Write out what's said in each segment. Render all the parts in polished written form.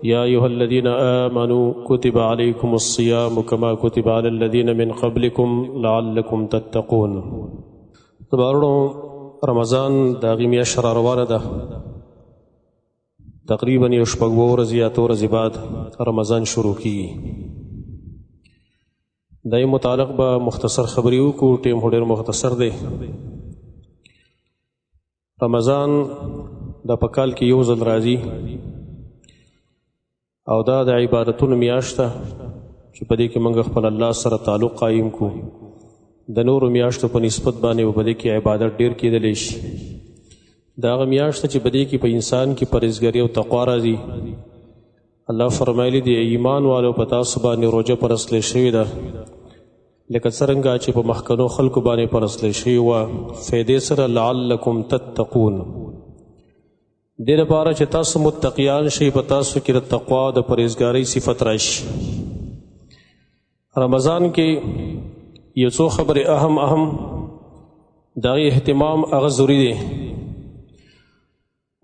يا أيها الذين آمنوا كتب عليكم الصيام كما كتب على الذين من قبلكم لعلكم تتقون. زمارونو، رمضان د هغې میاشت را روانه ده. تقریبا یو شپږ ورځې یا اته ورځې بعد رمضان شروع کیږي. د دې متعلق به مختصر خبرې وکړو، ټیم خو ډېر مختصر دی. رمضان د په کال کې یو ځل راځي او دا د عبادتونو میاشت ده چې په دې کې موږ خپل الله سره تعلق قایم کو. د نورو میاشتو په نسبت باندې په دې کې عبادت ډیر کېدلی شي. دا هغه میاشت چې په دې کې په انسان کې پرهېزګاري او تقوا راځي. الله فرمایلی دی، ایمان والو، په تاسو باندې روژه فرض کړې شوې ده لکه څرنګه چې په مخکنو خلکو باندې فرض کړې شوې وه، فایدې سره لعلکم تتقون، دې لپاره چې تاسو متقیان شئ، په تاسو کې د تقوا او د پرهېزګارۍ صفت راشي. رمضان کې یو څو خبرې اهم اهم د هغې اهتمام هغه ضروري دی.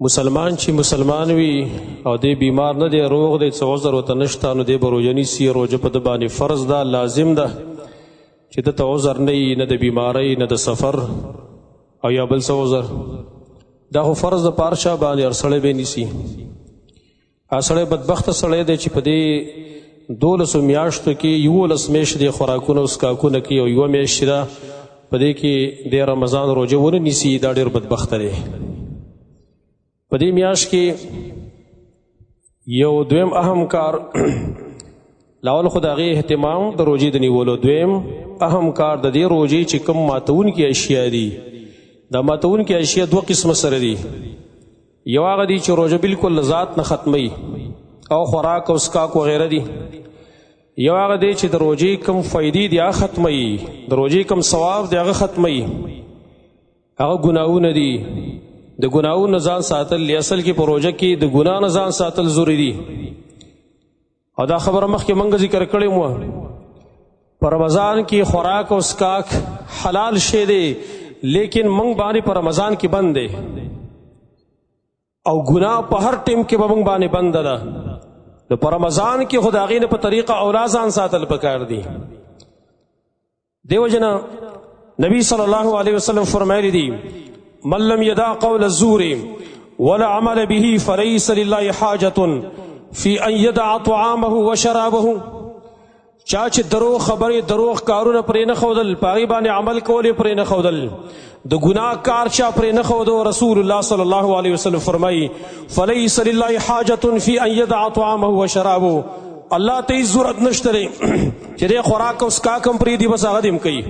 مسلمان چې مسلمان وي او دی بیمار نه دی، روغ دی، څه عذر ورته نشته، نو دی به روژه نیسي. روژه په ده باندې فرض ده، لازم ده چې ده ته عذر نه وي، نه د بیمارۍ، نه د سفر او یا بل څه عذر. دا خو فرض د پارشا باندې هر سړی به نیسي. هر سړی بدبخته سړی دی چې په دې 12 میاشتو کې 11 میاشتې د خوراکونه او څښاکونه کوي او یوه میاشت ده په دې کې د رمضان روژه ونه نیسي. دا ډېر بدبخته دی. په دې میاشت کې یو دویم اهم کار، لاول خو د هغې اهتمام د روژې د نیولو، دویم اهم کار د دې روژې چې کوم ماتونکي اشیا دي، دا ماتونکي اشیا دوه قسمه سره دي. یو هغه دي چې روژه بالکل له ذات نه ختموي او خوراک او څښاک وغیره دي. یو هغه دی چې د روژې کوم فایدې دي هغه ختموي، د روژې کوم ثواب دی هغه ختموي، هغه ګناهونه دي. د ګناهونو ځان ساتل، اصل کې په روژه کې د ګناه نه ځان ساتل ضروري دي. او دا خبره مخکې مونږ ذکر کړې مو، په رمضان کې خوراک او څښاک حلال شی دی، لیکن مونږ باندې په رمضان کې بند دی او ګناه په هر ټیم کې به مونږ باندې بند ده. نو په رمضان کې خو د هغې نه په طریقه اولا ځان ساتل پکار دي. دیو جنا نبی صلی الله علیه وسلم فرمایلی دي، من لم يدع قول الزور ولا عمل به فليس لله حاجة في أن يدع طعامه وشرابه. چا چې دروغ خبرې، دروغ کارونه پرې نه ښودل، په هغې باندې عمل کول یې پرې نه ښودل، د ګناه کار چا پرې نه ښودو، رسول الله صلی الله علیه وسلم فرمایي فلیس لله حاجة فی ان یدع طعامه وشرابه. الله ته هیڅ ضرورت نشته دی چې دی خوراک او څښاک هم پرېږدي، بس هغه دې هم کوي.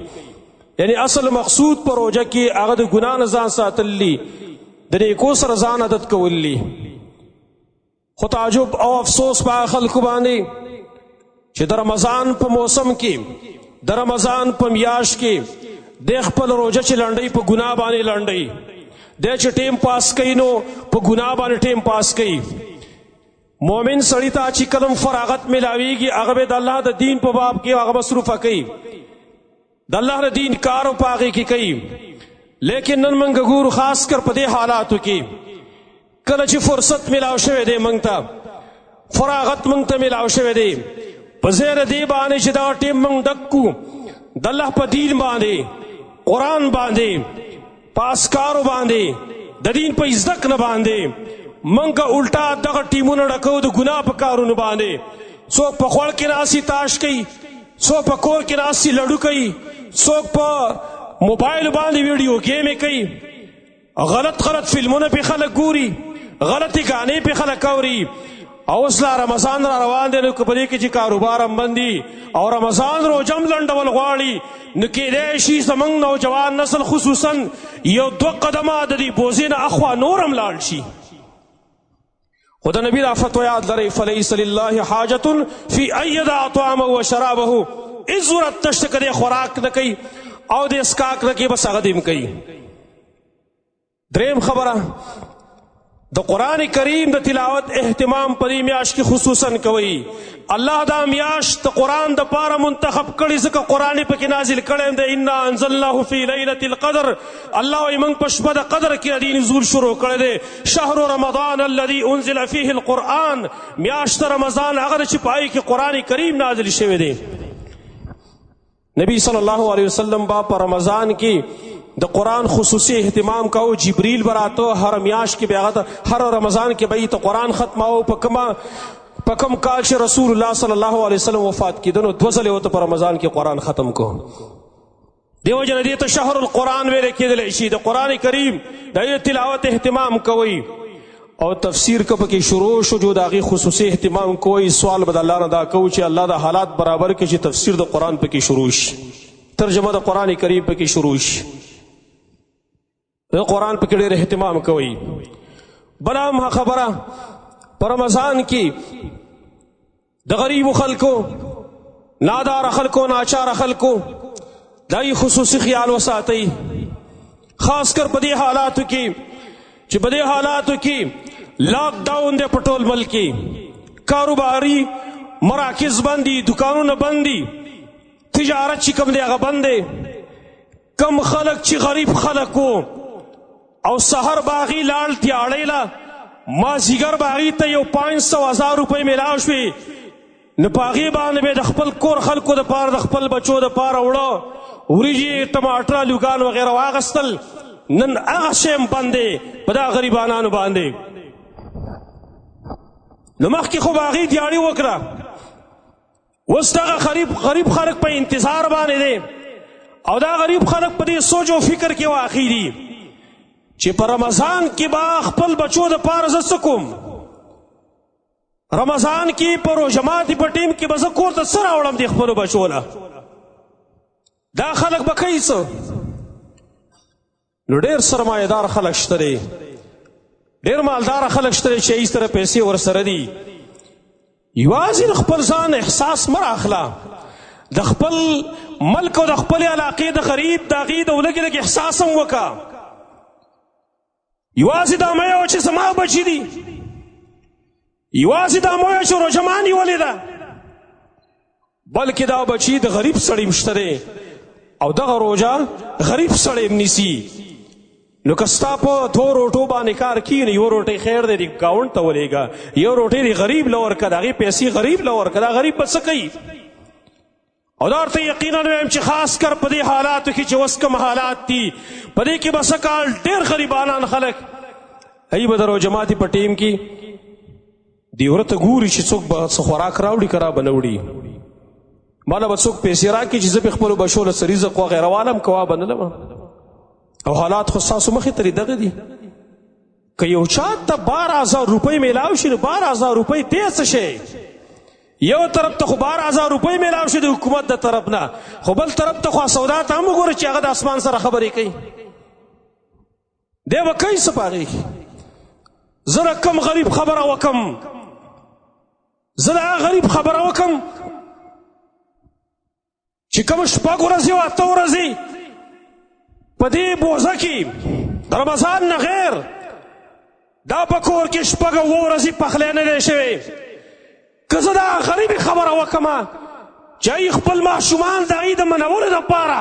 یعنی اصل مقصود په روژه کې هغه د ګناه نه ځان ساتل دي، د نیکو سره ځان عادت کول دي. خو تعجب او افسوس په خلکو باندې چې د رمضان په موسم کې، د رمضان په میاشت کې د خپل روژه چې لنډۍ په ګناه باندې لنډۍ، د چې ټیم پاس کوي نو په ګناه باندې ټیم پاس کوي. مؤمن سړی ته چې کلم فراغت ملاویږي هغه به د الله د دین په باب کې هغه مصروفه کوي، د الله د دین کار او پاغې کې کوي. لیکن نن موږ ګورو خاص کر په دې حالاتو کې کله چې فرصت ملاو شوی دی، موږ ته فراغت موږ ته ملاو شوی دی، په زیر دې باندې چې دا ټیم موږ ډک کو د الله په دین باندې، قرآن باندې، په اسکارو باندې، د دین په زده کړه باندې، موږ الټا دغه ټیمونه ډکو د ګناه په کارونو باندې. څوک په خوړ کې ناسي تاش کوي، څوک په کور کې ناسي لړو کوي، څوک په موبایل باندې ویډیو ګیمې کوي، غلط غلط فلمونه پې خلک ګوري، غلطې ګانې پې خلک اوري. او اوس لا رمضان را روان دی، نو که په دې کې چې کاروبار هم بند دي او رمضان روژه هم لنډول غواړي، نو کېدای شي زموږ نوجوان نسل خصوصا یو دوه قدمه د دې بوزې نه اخوا نور هم لاړ شي. خو د نبی دا فتوا یاد لرئ، فلیس لله حاجة فی ان یدع طعامه وشرابه. هېڅ ضرورت نشته که دی خوراک نه کوي او دی څښاک نه کوي، بس هغه دې هم کوي. دریم خبره، د قران کریم د تلاوت اهتمام په دې میاشت کې خصوصا کوي. الله دا میاشت د قران د پاره منتخب کړي، ځکه قران په کې نازل کړی دی. انا انزلناه فی لیلة القدر، الله یې موږ په شپه د قدر کې د نزول شروع کړی دی. شهر رمضان الذي انزل فيه القرآن، میاشت رمضان هغه چې پای کې قران کریم نازل شوی دی. نبی صلی الله علیه وسلم با په رمضان کې د قران خصوصي اهتمام کاو. جبريل براتو هر میاش کې بیاغه هر رمضان کې به ته قران ختماو. په کوم کال چې رسول الله صلی الله علیه وسلم وفات کیدنو دوه ځلې وته په رمضان کې قران ختم کو. دیو جن دې ته شهر القرآن ویل کېدل شي. د قران کریم د تلاوت اهتمام کوي او تفسیر کپ کې شروع شو، جو داغي خصوصي اهتمام کوي. سوال بد الله نه دا کو چې الله د حالات برابر کړي چې تفسیر د قران پکې شروع شي، ترجمه د قران کریم پکې شروع شي. د قران پکې ډېر اهتمام کوي. بلام خبره، پر رمضان کې د غریب خلکو، نادار خلکو، ناچار خلکو دای خصوصي خیال وساتئ، خاص کر په دې حالاتو کې چې په دې حالاتو کې لاک ډاون دی په ټول ملک کې، کاروباري مراکز بند دي، دکانونه بند دي، تجارت چې کوم دی هغه بند دی. کم خلک چې غریب خلک وو او سحر باغی لاړ تیاړی له مازیګر باغی ته یو 500,000 روپۍ میلاو شوې، نو په هغې باندې به د خپل کور خلکو دپاره، د خپل بچو دپاره وړه وریجې، ټماټر، آلوګان وغیره واغستل. نن هغه شی هم بند دی په دا غریبانانو باندې. نو مخکې خو به هغې دیاړي وکړه، اوس دغه غریب خلک په انتظار باندې دی او دا غریب خلک په دې سوچ او فکر کې واقع دي چې په رمضان کې به خپل بچو دپاره زه څه کوم، رمضان کې په روژه ماتي په ټیم کې به زه کور ته څه راوړم د خپلو بچو له. دا خلک به کوي څه؟ نو ډېر سرمایهدار خلک شته دی، ډېر مالدار خلک شته دی چې هیڅ سره پیسې ورسره دي. یوازې د خپل ځان احساس مه راخله، د خپل ملک او د خپلې علاقې د غریب د هغې د ولږې لږ احساس هم وکړه. یوازې دا مه وایه چې زما بچي دي، یوازې دا مه وایه چې روژه ما نیولې ده، بلکې دا بچي د غریب سړي هم شته دی او دغه روژه غریب سړی هم نیسي. نو که ستا په دوو روټو باندې کار کېږي، نو یوه روټۍ خیر دی دې ګاونډ ته ولېږه، یو روټۍ دې غریب له ورکړه، د هغې پیسې غریب له ورکړه، دا غریب به څه کوي؟ او دا ورته یقینا وایم چې خاص کر په دې حالاتو کې چې اوس کوم حالات دي، په دې کې به څه کال ډېر غریبانان خلک هغوی به د روژه ماتي په ټیم کې دې ورته ګوري چې څوک به څه خوراک راوړي که را به نه وړي، ماله به څوک پیسې راکړي چې زه پرې خپلو بچو له څه رزق وغیره والم که وا به نه لم. او حالات خو ستاسو مخې ته دغه دي. که یو چا ته 12,000 روپۍ میلاو شي، نو 12,000 روپۍ دی څه شی؟ یو طرف ته خو 12,000 روپۍ میلاو شي د حکومت د طرف نه، خو بل طرف ته خو سودا ته هم وګوره چې هغه د اسمان سره خبرې کوي، دی به کوي څه په هغې کې؟ زه د کوم غریب خبره وکم، زه د هغه غریب خبره وکم چې کوم شپږ ورځې او اته ورځې په دې بوزه کې د رمضان نه غیر دا په کور کې شپږ اووه ورځې پخلی نه دی شوی. که زه دا غریبې خبره وکړم چې هغوی خپل ماشومان د هغوی د منولو دپاره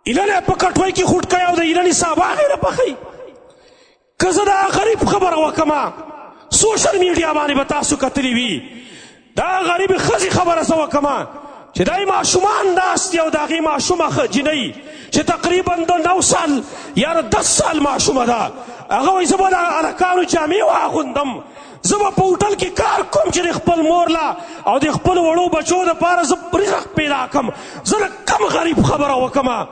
ایلنې په کټوۍ کې خوټ کوي او د ایلنې سابه هغې نه پخوي، که زه دا غریب خبره وکړم، سوشل میډیا باندې به تاسو کتلي وي، دا غریبې ښځې خبره زه وکړم چې دا یې ماشومان ناست دي او د هغې ماشومه جینۍ چې تقریبا د 9 سال یا د 10 سال ماشومه ده، هغه وایي زه به د هلکانو جامې واغوندم، زه به په هوټل کې کار کوم چې د خپل مور له او د خپلو وړو بچو دپاره زه رزق پیدا کړم، زه د کم غریب خبره وکړم.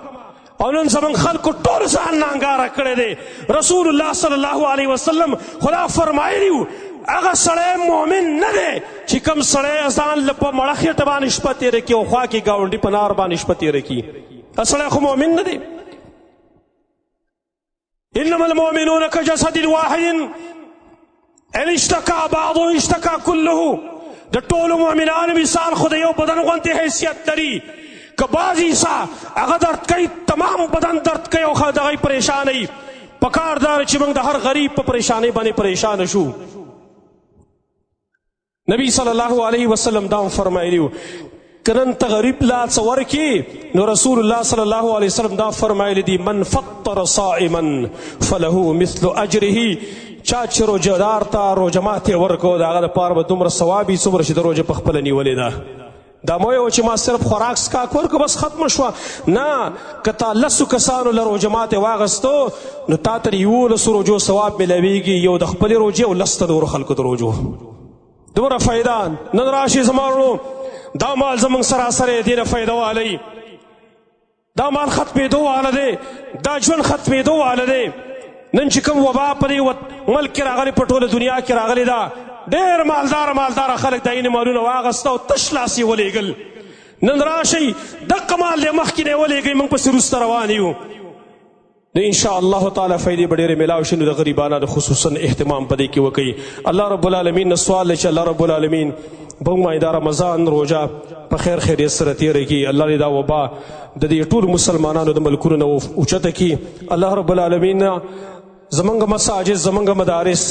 او نن زمونږ خلکو ټول ځان نانګاره کړی دی. رسول الله صلی الله علیه وسلم خدا فرمایلی وو هغه سړی مؤمن نه دی چې کوم سړی ځان له په مړه خېټه باندې شپه تېره کړي او خوا کې ګاونډي په نار باندې شپه تېره کړي. دا سړی خو مؤمن نه دی. انما المؤمنون كجسد واحد ان اشتكى بعضه اشتكى كله. د ټولو مؤمنانو مثال خو د یو بدن غوندې حیثیت لري. که بعضې حصه هغه درد کوي، تمام بدن درد کوي او دغه پریشان وي. پکار دار چې موږ د هر غریب په پریشانۍ باندې پریشان شو. نبی صلی الله علیه وسلم دا فرمایلی کنن ته غریب لا څه ورکی، نو رسول الله صلی الله علیه وسلم دا فرمایلی دی، من فطر صائما فله مثل اجره، چا چې روژهدار ته روژه ماتې ورکو، د هغه دپاره به دومره ثواب وي څومره چې د روژه په خپله نیولې ده. دا مو یو چې ما صرف خوراک څښاک ورکړو بس ختمه شوه، نه، که تا لسو کسانو له روژه ماتې واغستو نو تا ته د 11 روژو ثواب میلاویږي، یو د خپلې روژې او لس ته نورو خلکو د روژو. دومره فایده. نن راشي زما وروڼو، دا مال زموږ سراسر دی، دې نه فایده والی. دا مال ختمېدو واله دی، دا ژوند ختمېدو واله دی. نن چې کوم وبا په دې ملک کې راغلې، په ټوله دنیا کې راغلې ده، ډېر مالداره مالداره خلک د عین مالونه واغسته او تش لاس یې ولېږل. نن راشئ، دقه مال دې مخکې نه ولېږئ، موږ پسې وروسته روان یو. نو ان شاء الله تعالی فائدې به ډېرې ملاو شي. نو د غریبانو خصوصا اهتمام په دې کې وکړي. الله رب العالمین نه سوال چې الله رب العالمین به موږ دا رمضان روژه په خیر خیریت سره تېره کړي. الله دې دا وبا د دې ټولو مسلمانانو د ملکونو نه اوچته کړي. الله رب العالمین زمونږ مساجد، زمونږ مدارس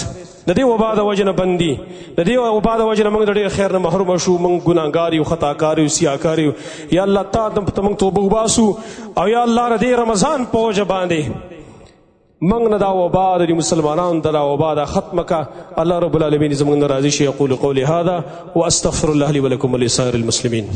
د دې وبا د وجې نه بندي، د دې وبا د وجې نه موږ د ډېر خیر نه محروم شو. موږ ګناهګار یو، خطاکار یو، سیاکار یو. یا الله تا ته موږ توبه وباسو، او یا الله د دې رمضان په وجه باندې موږ نه دا وبا، د دې مسلمانانو د دا وبا دا ختمه کړه. الله رب العالمین زموږ نه راضي شي. اقول قولي هذا واستغفر الله لي ولكم ولسائر المسلمين.